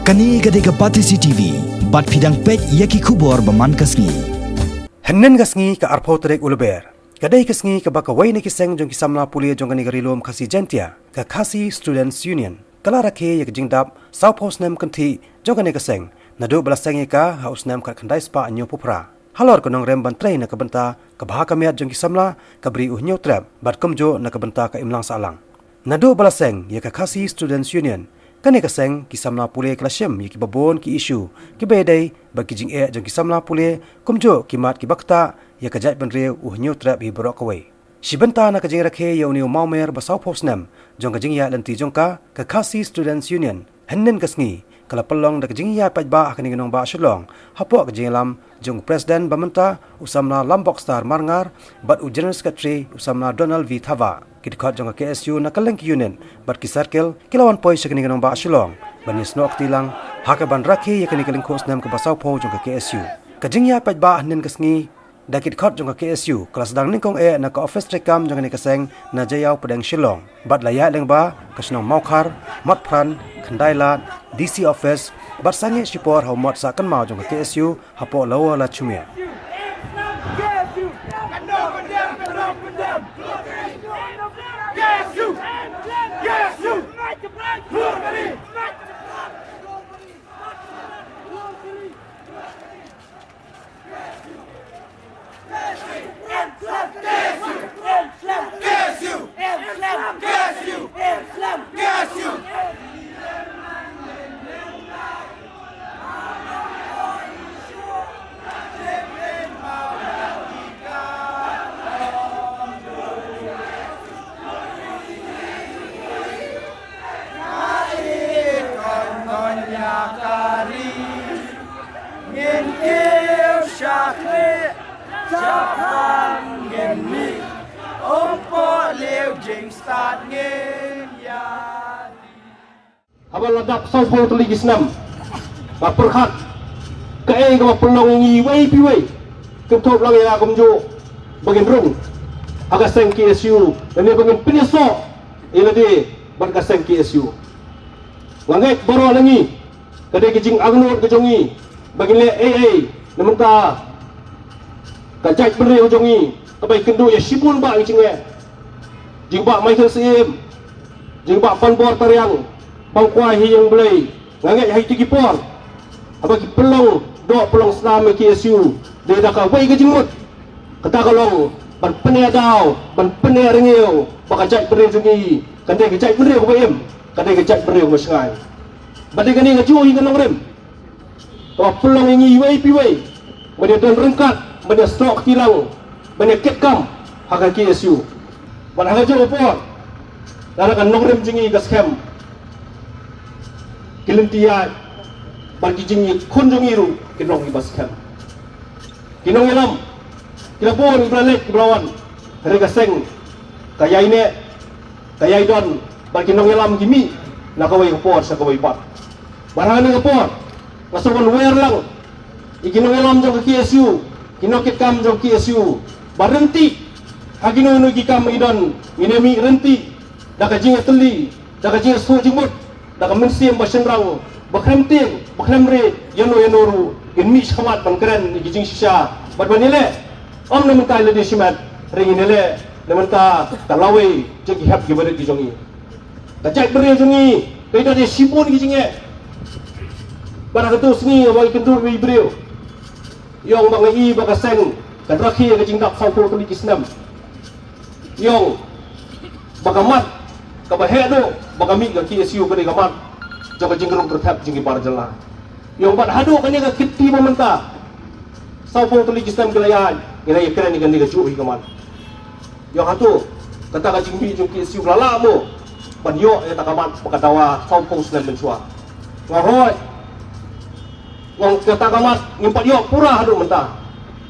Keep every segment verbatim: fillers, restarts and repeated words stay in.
Kane ka dei ka Batesi T V, bad phi dang peit ïa ki khubor ba man ka sngi. Hynnin ka sngi ka arphew tarik u Lber, ka dei ka sngi kaba kawei na ki seng jong ki samla pule jong kane ka Ri Lum Khasi Jaiñtia, ka Khasi Students Union, ka la rakhe ïa ka jingdap sawphew snem kynthih jong kane ka seng, naduh ba la seng ïa ka ha u snem khatkhyndai spah hynñiewphew phra. Halor ka nongrim ban trei na ka bynta ka bha ka miat jong ki samla, ka Bri U Hynñiewtrep, bad kumjuh na ka bynta ka imlang sahlang. Naduh ba la seng ïa ka Khasi Students Union, kane ka seng ki samla pule ka la shim ïa kiba bun ki issue kiba ïadei bad ki jingeh jong ki samla pule, kumjuh ki mat kiba ktah ïa ka jaitbynriew U Hynñiewtrep hi baroh kawei. Shi bynta na ka jingrakhe ïa une u mawmer ba sawphew snem jong ka jingïaid lynti jong ka, ka Khasi Students Union, hynnin ka sngi ka la pynlong da ka jingïaid paidbah ha kane ka nongbah Shillong, hapoh ka jingïalam jong u President ba mynta, u samla Lambokstar Marngar, bad u General Secretary, u samla Donald V Thabah. Ki dkhot jong ka K S U na kylleng ki unit bad ki circle ki la wan poi sha kane ka nongbah Shillong ban ïasnoh kti lang ha kaban rakhe ïa kane ka lyngkhuh snem kaba sawphew jong ka K S U. Ka jingïaid paidbah hynnin ka sngi da ki dkhot jong ka K S U ka la sdang nyngkong eh na ka ophis treikam jong kane ka seng na Jaïaw Pdeng Shillong, bad la ïaid lyngba ka shnong Mawkhar, Motphran, Khyndai Lad, D C office, bad sangeh shipor ha u mot sah kynmaw jong ka K S U hapoh Lower Lachumiere. Ngin kiew shakri, shapang ngin mih, ym poi liu jingstad ngin ïa. Haba la dap sawphew tylli ki snem, nga pyrkhat kaei kaba pynlong ïa ngi iwei pa iwei. Kynthup lang ïa kumjuh ba ngin rung ha ka seng K S U, lane ba ngin pynïasoh ïa lade bad ka seng K S U. Nga ngeit baroh na ngi, ka dei ka jingangnud ka jong ngi ba ngin leh ei ei na mynta ka jaitbynriew jong ngi, kaba ïakynduh ïa shibun bah ki jingeh. Jingbah Michael Syiem, jingbah Banbor Tariang, Bangkwai Hi Ïing Blei, nga ngeit ha kitei ki por haba ki pynlong doh pynlong snam ïa K S U, dei da kawei ka jingmut, kata ka long ban pynïadaw, ban pynïarngiew ba ka jaitbynriew jong ngi kan dei ka jaitbynriew kaba im, kan dei ka jaitbynriew kaba shngaiñ. Ba dei kane kajuh hi ka nongrim kaba pynlong ïa ngi iwei pa iwei ban ïa don ryngkat, ban ïa snoh kti lang, ban ïa kit kam ha ka K S U. Bad ha kajuh ka por, lada ka nongrim jong ngi ka skhem, ki lynti ïaid bad ki jingïakhun jong ngi ruh kin long kiba skhem. Ki nongïalam ki la bun, ki la leit, ki la wan. Hynrei ka seng ka ïaineh, ka ïaidon, bad ki nongïalam ki mih na kawei ka por sha kawei pat. Bad ha kane ka por nga sngew ban wer lang ïa ki nongïalam jong ka K S U, ki nongkitkam jong ka K S U, ba ryntih ha kino kino ki kam ngi don, ngin ïa mih ryntih da ka jingïatylli, da ka jingïasuk jingmut, da ka mynsiem ba shynrang, ba khlem tieng, ba khlem rieh, ïano ïano ruh, ngin mih shakhmat ban kren ïa ki jingshisha bad ban ïaleh. Ym na mynta ïa lade shimet, hynrei ngin ïaleh na mynta ka lawei jong ki hep ki barit ki jong ngi. Ka jaitbynriew jong ngi ka don ïa shibun ki jingeh. Bad ha kato ka sngi haba ngi kynduh ïa i briew, i ong ba nga i ba ka seng kan rakhe ïa ka jingdap sawphew tylli ki snem. I ong ba ka mat kaba heh duh ba ka mih ka K S U ka dei ka mat jong ka jingrung kyrthep jong ki bar jylla. I ong bad haduh kane ka kynti ba mynta, sawphew tylli ki snem ki la ïaid, ngi la ïakren ïa kane kajuh hi ka mat. I ong hato kata ka jingmih jong ka K S U ka la lah mo ban ïoh ïa kata ka mat ba ka dawa sawphew snem mynshuwa? Nga hoi, nga ong kata ka mat ngim pat ïoh pura haduh mynta.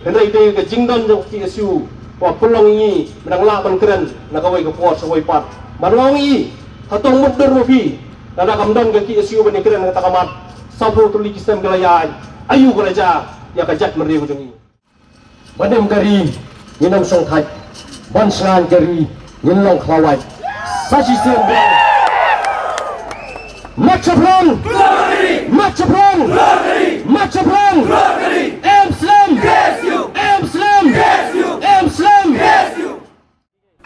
Hynrei dei ka jingdon jong ka K S U ba pynlong ïa ngi ba dang lah ban kren na kawei ka por sha kawei pat. Bad nga ong ïa i, hato mutdur ma phi lada kam don ka K S U ban ïakren na kata ka mat sawphew tylli ki snem ki la ïaid? Aïu ka la jia ïa ka jaitbynriew jong ngi? Ban im ka ri ngin ym shongthait, ban shngaiñ ka ri ngin long khlawait. Sa shisien ba mat shaphrang, mat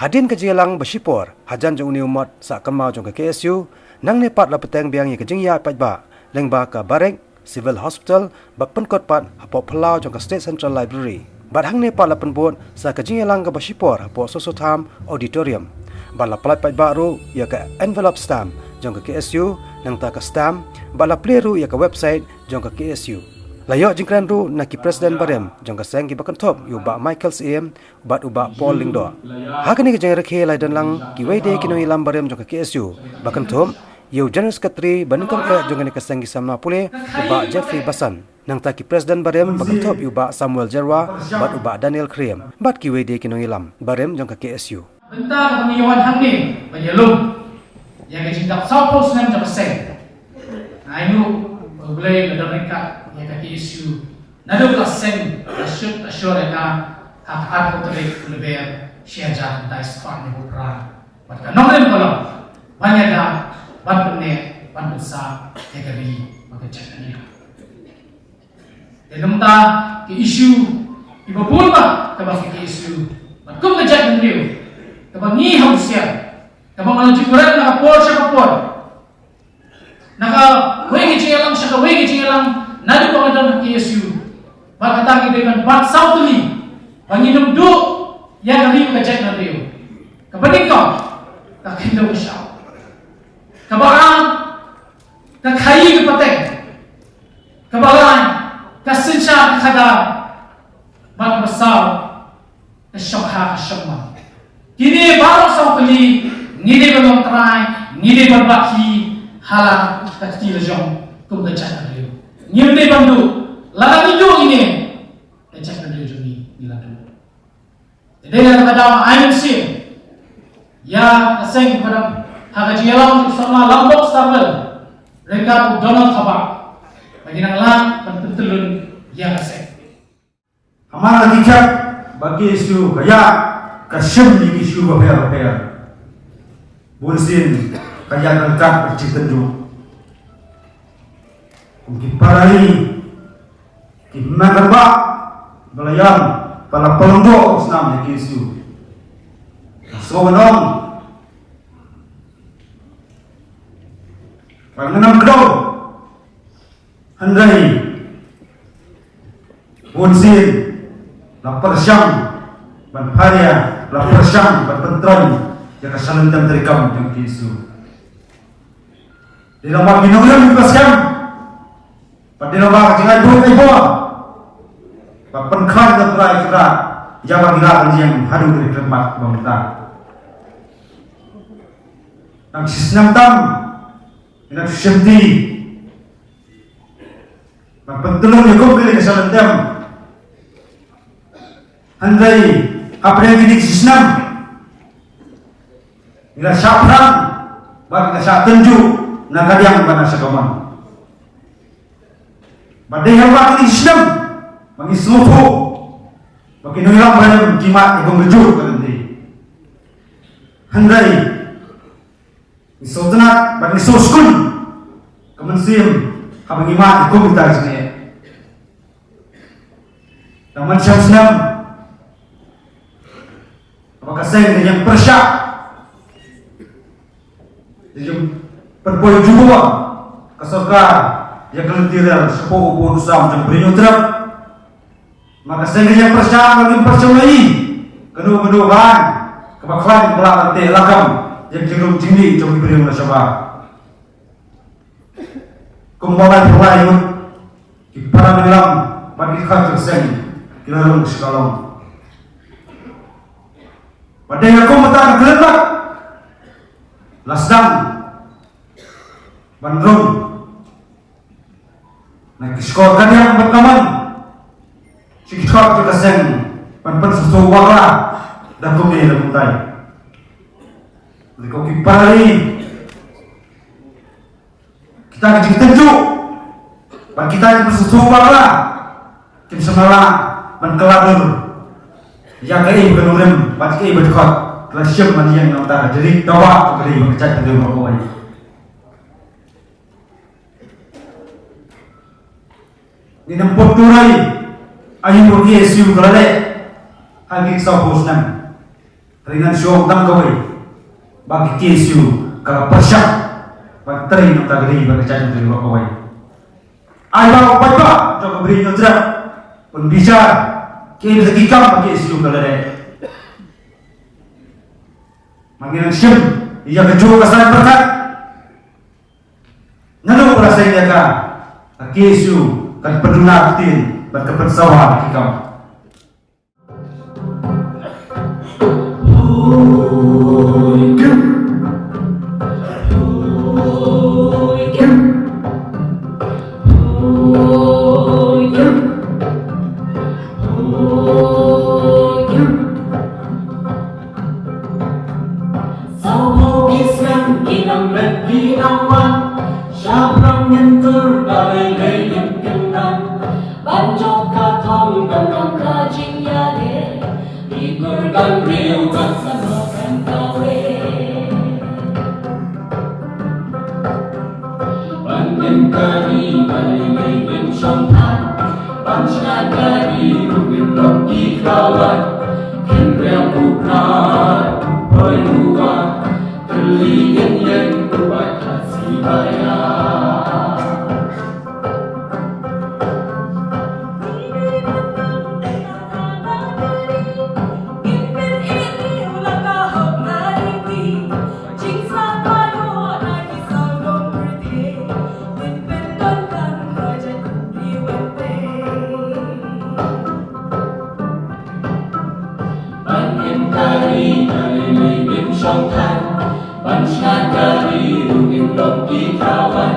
Hadien ka jingïalang ba shipor hajan jong une u mot sah kynmaw jong ka K S U, nangne pat la bteng biang ïa ka jingïaid paidbah lyngba ka barrack, civil hospital, bad pynkut pat hapoh phyllaw jong ka State Central Library. Bad hangne pat la pynbud sa ka jingïalang kaba shipor hapoh Soso Tham Auditorium. Bad la pyllait paidbah ruh ïa ka envelope stamp jong ka K S U, nangta ka stamp, bad la plie ruh ïa ka website jong ka K S U. La ïoh jingkren ruh na ki president barim jong ka seng kiba kynthup ïa u Bah Michael Syiem bad u Bah Paul Lyngdoh. Ha kane ka jingrakhe la ïadon lang kiwei de ki nongïalam barim jong ka K S U, ba kynthup ïa u General Secretary ba nyngkong eh jong kane ka seng ki samla pule, u Bah Jeffrey Basan. Nangta ki president barim ba kynthup ïa u Bah Samuel Jyrwa bad u Bah Daniel Khyriem, bad kiwei de ki nongïalam barim jong ka K S U. Bynta kaba ngi wan hangne ban ïalum ïa ka jingdap sawphew snem jong ka seng. Nga ainguh ba U Blei u la don ryngkat ïa ka K S U naduh la seng, la shut, la shur ïa ka ha ka arphew tarik u Lber shi hajar khyndai spah hynñiewphew phra. Bad ka nongrim ka long ban ïada, ban pynneh, ban pynsah ïa ka ri bad ka jaitbynriew. Te namar ka issue iba bun bha kaba ka issue bad kum ka jaitbynriew kaba ngi hap husiar, kaba ngi ju kren na ka por sha ka por, na kawei ka jingïalang sha kawei ka jingïalang, naduh ba ngi don ha ka issue. Bad kata ngi dei ban bat saw tylli ba ngin ym duh ïa ka ri bad ka jaitbynriew. Kaba nyngkong, ka khyndew ka shaw. Kaba ar, ka khaïi ka pateng. Kaba lai, ka synshar ka khadar. Bad kaba saw, ka shongkha ka shongman. Kine baroh saw tylli ngi dei ban long trai, ngi dei ban bat hi ha la ka kti la jong kum ka jaitbynriew. Ngim dei ban duh, lada ngi duh ïa kine, ka jaitbynriew jong ngi ngi la duh. Te dei na kata ka daw ai mynsiem ïa ka seng ba don ha ka jingïalang jong u samla Langdoh Starwell ryngkat u Donald Thabah ba ngin nang lah ban pyntyllun ïa ka seng. Hamar ka jingkhep ba ki issue ka ïa ka shim ïa ki issue bapher bapher. Bun sien ka ïa ryngkat ka jingtynjuh. Kum ki para ri, ki hynmen rangbah ba la ïam, ba la pynlong doh u snam ïa ki issue. Ka sngew ban ong ba ngam kdew. Hynrei bun sien la pyrshang ban pharia, la pyrshang ban pyntroiñ ïa ka shalynter treikam jong ki issue. Dei lyngba ki nongrim kiba skhem, bad dei lyngba ka jingai buit ai bor, bad pynkhlaiñ da u Trai Kynrad ïa ba ngi lah ban ïeng haduh ka jingkyrpad ba mynta. Nang shisnem tam, nang shim ti. Ban pyntyllun ïa kum kine ki shalynter. Hynrei hapdeng kine ki snem ngi la shah phrang bad ngi la shah tynjuh na ka diang bad na sha kamon. Bad dei haba kine ki snem ba ngi sngewthuh ba ki nongïalam barim ki mad ïa kum ka juh ka lynti. Hynrei ngi sngewtynnat bad ngi sngewskhem ka mynsiem haba ngi mad ïa kum kita ki jingeh. Tang mynshem snem haba ka seng ka ïeng pyrshah, ka ïeng pynpoi jubor ka sorkar ïa ka lynti rel shapoh u bun u sam jong Bri Hynñiewtrep. Ma ka seng ka ïeng pyrshah, ka ïeng pyrshah ïa i kano kano ka aiñ kaba khlaiñ ba la teh lakam ïa ka jingrung jingmih jong ki briew na shabar. Kumba la pynlait ngut ki para nongïalam bad ki dkhot jong ka seng ki la rung sha ka long. Bad dei ha kum kata ka kyrdan la sdang ban rung na ki shkor kadiang bad kamon sha ki dkhot jong ka seng ban pynsngewthuh bakla da kumne da kumtai. Lei ko ki para ri, kita ki jingtynjuh bad kita ki pynsngewthuh bakla kim shym la lah ban kylla dur ïa kaei ba ka nongrim bad kaei ba dkhot ka la shim ban ïeng na ka bynta ka jingrit dawa ka ri bad ka jaitbynriew baroh kawei. Ngin ym pynturoi aïu ba ka K S U ka la leh ha kine ki sawphew snem. Ri ngan shu ong tang kawei ba ka K S U ka la pyrshang ban trei na ka ri bad ka jaitbynriew baroh kawei. Ai ba u paidbah jong ka Bri Hynñiewtrep un bishar kaei ba ki kam ba ka K S U ka la leh. Ma ngi nang shim ïa kajuh ka saiñ pyrkhat. Naduh ba la seng ïa ka, ka K S U kan pynduna ka ktien bad ka pynsawa ïa ki kam. Sawphew ki snem ki nang met ki nang wan, shaphrang ngin tur da lei lei ngin kynran. Ban jop ka thong ban ong ka jingïaleh, ki kyrdan briew ban sa noh kan kawei. Ban im ka ri, ban im ri, ban shong than, ban shna ka ri, ruh ngin long ki khawat, khynriam u Prah, u Poi u Wah, tylli ngin ïeng u paid Khasi Baïar. Ban im ka ri, ka ri lei ngin shong than. Ban shna ka ri, ruh ngin long ki khawat.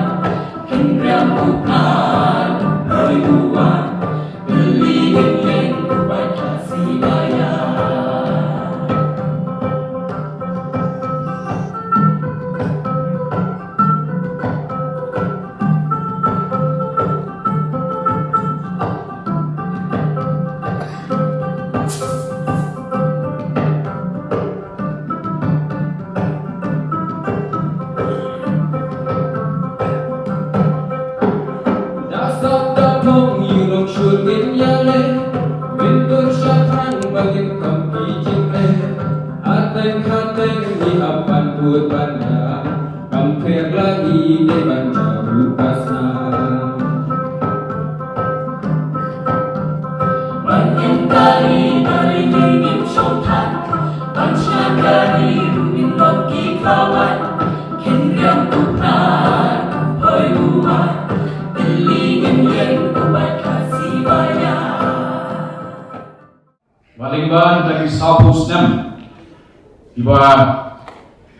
Khynriam u Prah, u Poi u Wah. Tylli ngin ïeng u paid Khasi Baïar. Da sap da pong ïa u nongshun ngin ïaleh, ngin tur shaphrang ba ngin kham ki jingleh. Hateng hateng ngi hap ban bud ban da, kam pher la ngi dei ban jaw ruh ka snam. Ban im ka ri, ka ri lei ngin shong than. Ban shna ka ri, ruh ngin long ki khawat. Khynriam u Prah, u Poi u Wah. Tylli ngin ïeng u paid Khasi Baïar. Ba lyngba kita ki sawphew snem kiba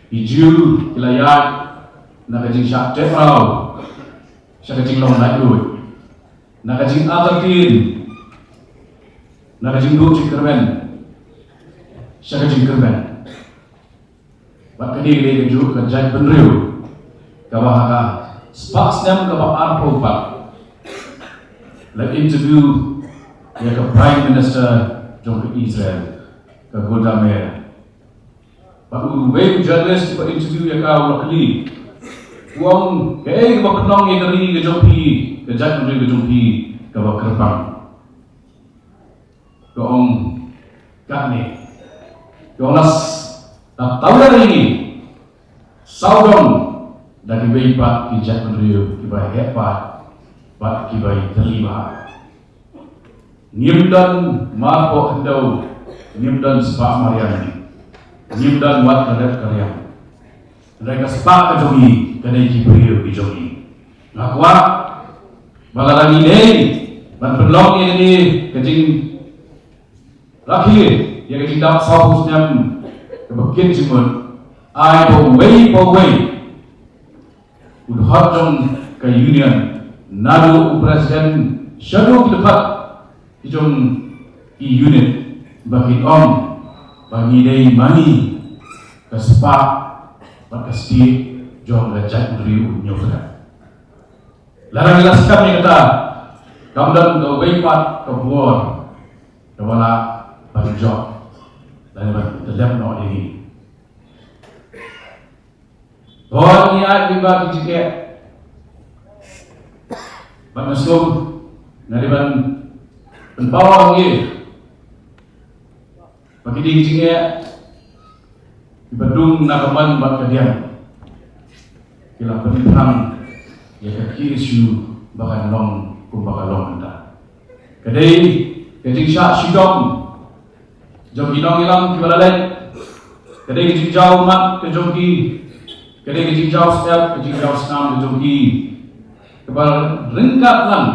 ki Jiw ki la ïaid na ka jingshah tep raw sha ka jinglong laitluid, na ka jingartatien, na ka jingduh jingkyrmen sha ka jingkyrmen. Bad kane ka dei kajuh ka jaitbynriew kaba ha ka spah snem kaba arphew pat la interview ïa ka Prime Minister jong ka Israel, ka Golda Meir. Bad uwei u journalist uba interview ïa ka u la kylli, u ong, kaei kaba pynlong ïa ka ri ka jong phi, ka jaitbynriew ka jong phi kaba kyrpang? Ka ong kane, ka ong, la s-, la tawlor ïa ngi sawdong da kiwei pat ki jaitbynriew kiba heh pat bad kiba ïatylli bha. Ngim don marpoh khyndew, ngim don spah mariang, ngim don wat ka rep ka riang. Hynrei ka spah ka jong ngi ka dei ki briew ki jong ngi. Nga kwah ba lada ngi dei ban pynlong ïa kane ka jingrakhe ïa ka jingdap sawphew snem kaba kit jingmut, ai ba uwei pa uwei u dkhot jong ka union, naduh u president shaduh ki dkhot ki jong ki unit, ba kin ong ba ngi dei ma ngi ka spah bad ka stieh jong ka jaitbynriew Hynñiewtrep. Lada ngi la skhem ïa kata, kam don kawei pat ka bor kaba lah ban jop lane ban tyllep noh ïa ngi. Hooid, ngi ai beit ki jingeh. Bad nga sngewthuh nga dei ban pynpaw ïa ngi ba ki dei ki jingeh Ba dung na ka mon bad ka diang ki la pynphang ïa ka K S U ba kan long kumba ka long mynta. Ka dei ka jingshah shitom jong ki nongïalam kiba la leit. Ka dei ka jingjaw mat ka jong ki. Ka dei ka jingjaw step, ka jingjaw snam ka jong ki, kaba ryngkat lang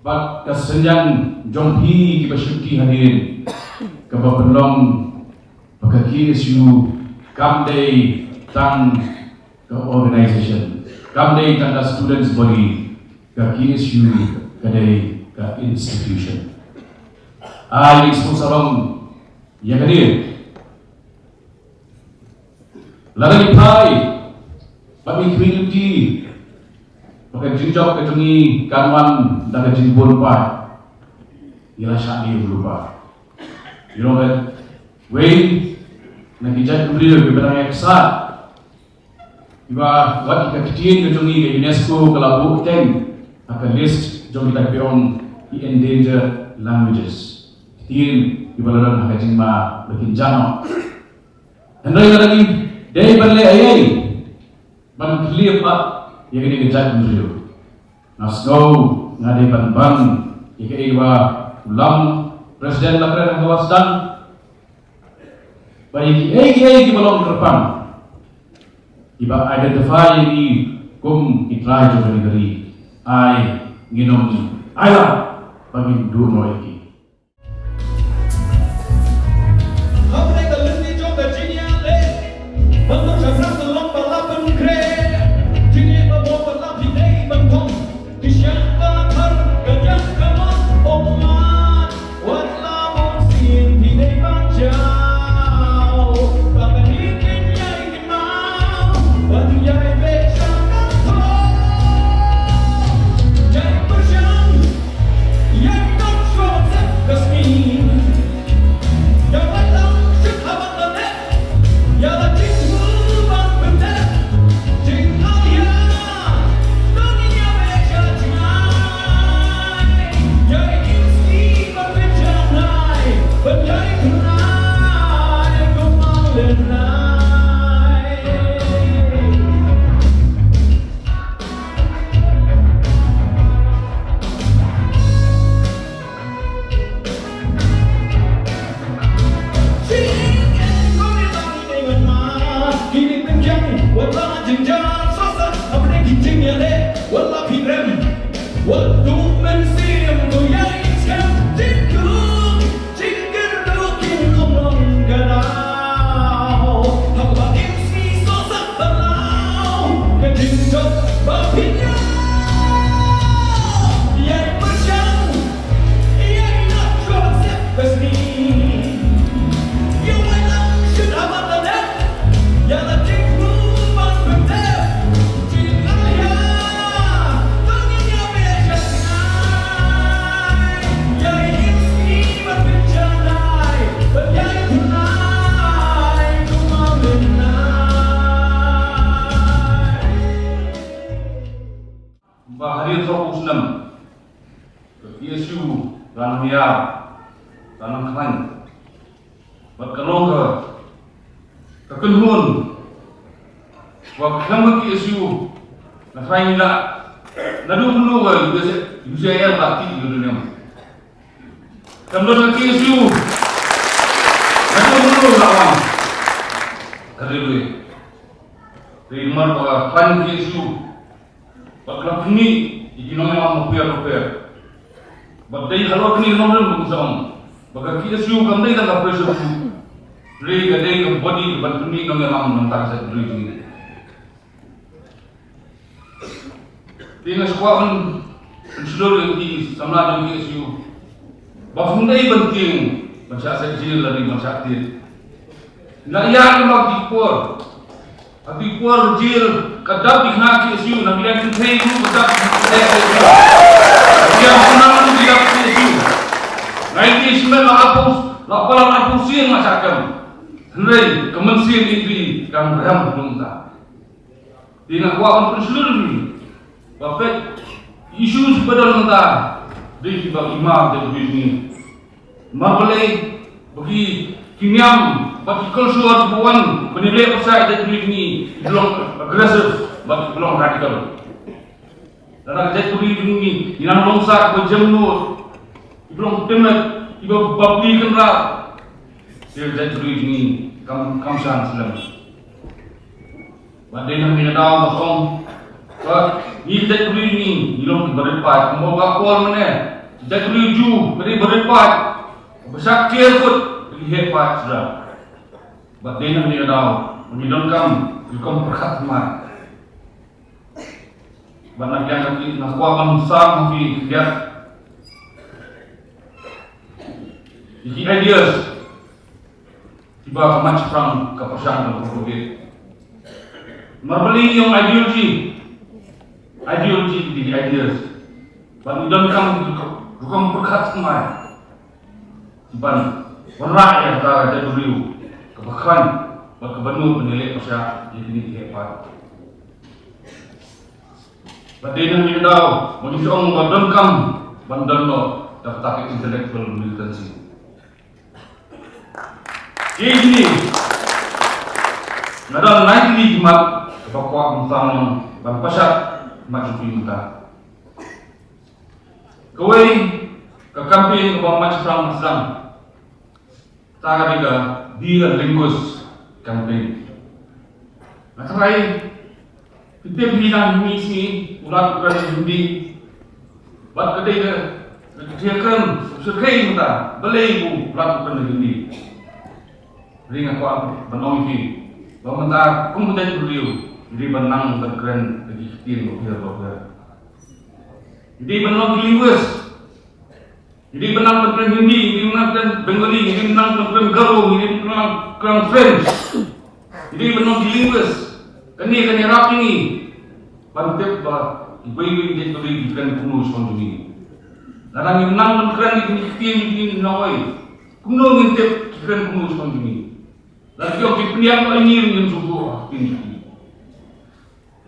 bad ka synñiang jong phi kiba shakri hadien, kaba pynlong ba ka K S U kam dei tang ka organization, kam dei tang ka students body. Ka K S U ka dei ka institution. Ai, ïa ka dei. Lada ngi phai bad ngi khmih lynti ba ka jingjop ka jong ngi kan wan da ka jingbun paid, ngi la shah dih lypa. Ïa ka wei na ki jait briew kiba dang ïa ka sat, iba wat ka ktien ka jong ngi ka UNESCO ka la buh kyrteng ha ka list jong kita kiba ong ki endangered languages. Ktien kiba la don ha ka jingma ba kin jam. Hynrei lada ngi dei ban leh eiei ban clear pat ïa kane ka jaitbynriew, nga sngew nga dei ban ban ïa kaei ba u lam president la kren ha ka ba sdang, ba ïa kiei kiei kiba long kyrpang, kiba identify ïa ngi kum ki trai jong kane ka ri, ai ngin ym ailad ba ngin duh noh ïa ki. Ba hadien sawphew snem ka K S U ka nang ïar, ka nang khlaiñ. Bad ka long ka, ka kynhun ba khlem ka K S U nga tharai ngi la, naduh mynno ka U S, U C I L la tih ka duniya. Kam don ka K S U, naduh mynno la wan ka railway. Dei namar ba khlaiñ ka K S U. Bad ka la pyni ïa ki nongïalam bapher bapher. Bad dei halor kane ka nongrim ba ngi sa ong ba ka K S U kam dei tang ka pressure group. Hynrei ka dei ka body ban pyni nongïalam na ka bynta ka jaitbynriew jong ngi. Te nga sngewkwah ban pynshlur ïa ki samla jong ka K S U ba phim dei ban tieng ban shah set jail lane ban shah tied. Nga ïa ki ma ki por Ha ki por jail ka dap ki khynnah K S U, na ki dang kynthei ruh ka dap ki khynnah K S U. Ki dang khynnah ruh ki dap K S U. Nga ïohi shimet la arphew, la palat arphew sien nga shah kem. Hynrei ka mynsiem ïa phi kam rem kumta. Te nga kwah ban pynshlur ïa phi ba peit issues ba don mynta dei kiba i ma dei ki Namar balei? Ba ki, ki niam Bad ki culture kiba wan ban ïaleh pyrshah ïa ka jaitbynriew jong ngi, ki long aggressive bad ki long radical. Lada ka jaitbynriew jong ngi, ngi nang long sah kiba jemnud, kiba long timid, kiba bapli kynrad, te ka jaitbynriew jong ngi kam, kam shah slem. Bad dei na kane ka daw ba ong ba ngi ki jaitbynriew jong ngi, ngi long kiba rit paid, kumba ong u Paul mynne, ki jaitbynriew Jiw ki dei ba rit paid, ba shah tiar kut ki heh paid shuh. Bad dei na kane ka daw ba ngi donkam ki rukom pyrkhat thymmai. Bad na ka liang kata nga kwah ban sam ha phi khyndiat ïa ki ideas kiba ka Maitshaphrang ka pyrshang ban pynpaw. Namar balei ngi ong ideology? Ideology ki dei ideas. Bad ngi donkam ki rukom pyrkhat thymmai ban wanrah ïa kata ka jaitbynriew kaba khlaiñ bad kaba nud ban ïaleh pyrshah ïa kine ki heh paid. Bad dei na kane ka daw ba ngi ong ba donkam ban don noh da kata ka intellectual militancy. Ki jingim nga don lai tylli ki mat kaba kwah ban sam noh ban pynshai mat jong phi mynta. Kawei ka campaign kaba Maitshaphrang sdang, kata ka dei ka Be a Linguist campaign. Nga tharai phi tip, ngi nang, ngi sngew u Lat u kren Hindi. Bad ka dei ka, ka kren, syrkhei mynta balei u Lat u kren Hindi. Hynrei nga kwah ban ong ïa phi ba mynta kum ka jaitbynriew ngi dei ban nang ban kren da ki ktien bapher bapher. Ngi dei ban long ki linguist. Ngi dei ban nang ban kren Hindi, ngi dei ban nang kren Bengali, ngi dei ban nang ban kren Garo, ngi dei ban nang kren French. Ngi dei ban long ki linguist. Kane kan ïarap ïa ngi ban tip ba kiwei kiwei ki jaitbynriew ki kren kumno shaphang jong ngi. Lada ngim nang ban kren ïa kine ki ktien jong ngi, ngi nang oi kumno ngin tip ki kren kumno shaphang jong ngi? Lada ki ong ki pynïap ïa ngi, ngin sngewthuh ïa ki ktien jong ngi.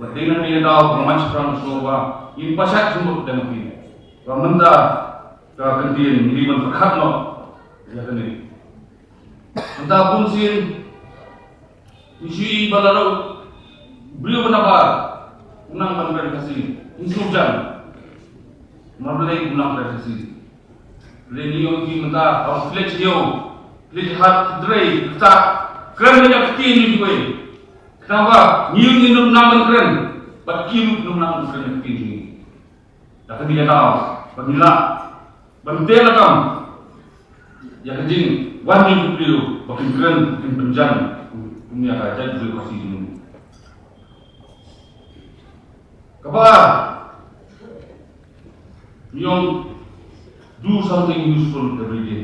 Wat dei na kane ka daw ba Maitshaphrang sngewbha ngin pynshai sngewbha da phi ba mynta ka kyntien ngi dei ban pyrkhat noh ïa kane. Mynta bun sien ngi shu i ba lada u briew ba nabar u nang ban kren Khasi, ngi sngewthuh. Namar balei u nang kren Khasi? Lei ngi ong ki mynta, ong phi leit sha ïew, phi leit hat, phi trei, phi ktah, kren ïa ka ktien jong kiwei. Khnang ba ngi, ngi nym nang ban kren, bad ki ruh nym nang ban kren ïa ka ktien jong ngi. Da kane ka daw ba ngi lah ban teh lakam ïa ka jingwan jong ki briew ba kin kren, ba kin pynjan kum ïa ka jaitbynriew Khasi jong ngi. Kaba ar, ngi ong, do something useful every day.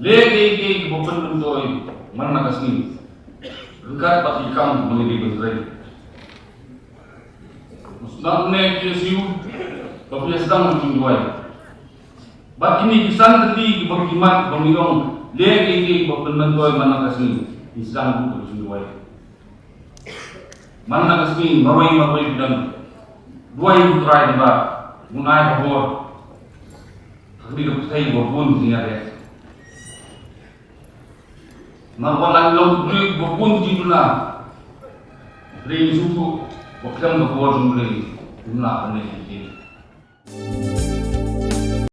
Leh kaei kaei kaba pynmyntoi man la ka sngi ryngkat bad ki kam ba ngi dei ban trei. Sngap ne ki ïa siew ba phi ïa sdang ka jingduwai. Bad kine ki san tylli kiba ki mat ba ngi ong, leh kaei kaei kaba pynmyntoi man la ka sngi, ngi sdang ruh ka jingduwai. Man la ka sngi marwei marwei phi dang duwai ïa U Trai ba un ai ka bor. Ha kane ka pyrthei ba bun jingïaleh. Namar ba la long briew ba bun jingduna. Hynrei ngi sngewthuh ba khlem ka bor jong U Blei ngim lah ban leh ïa ki.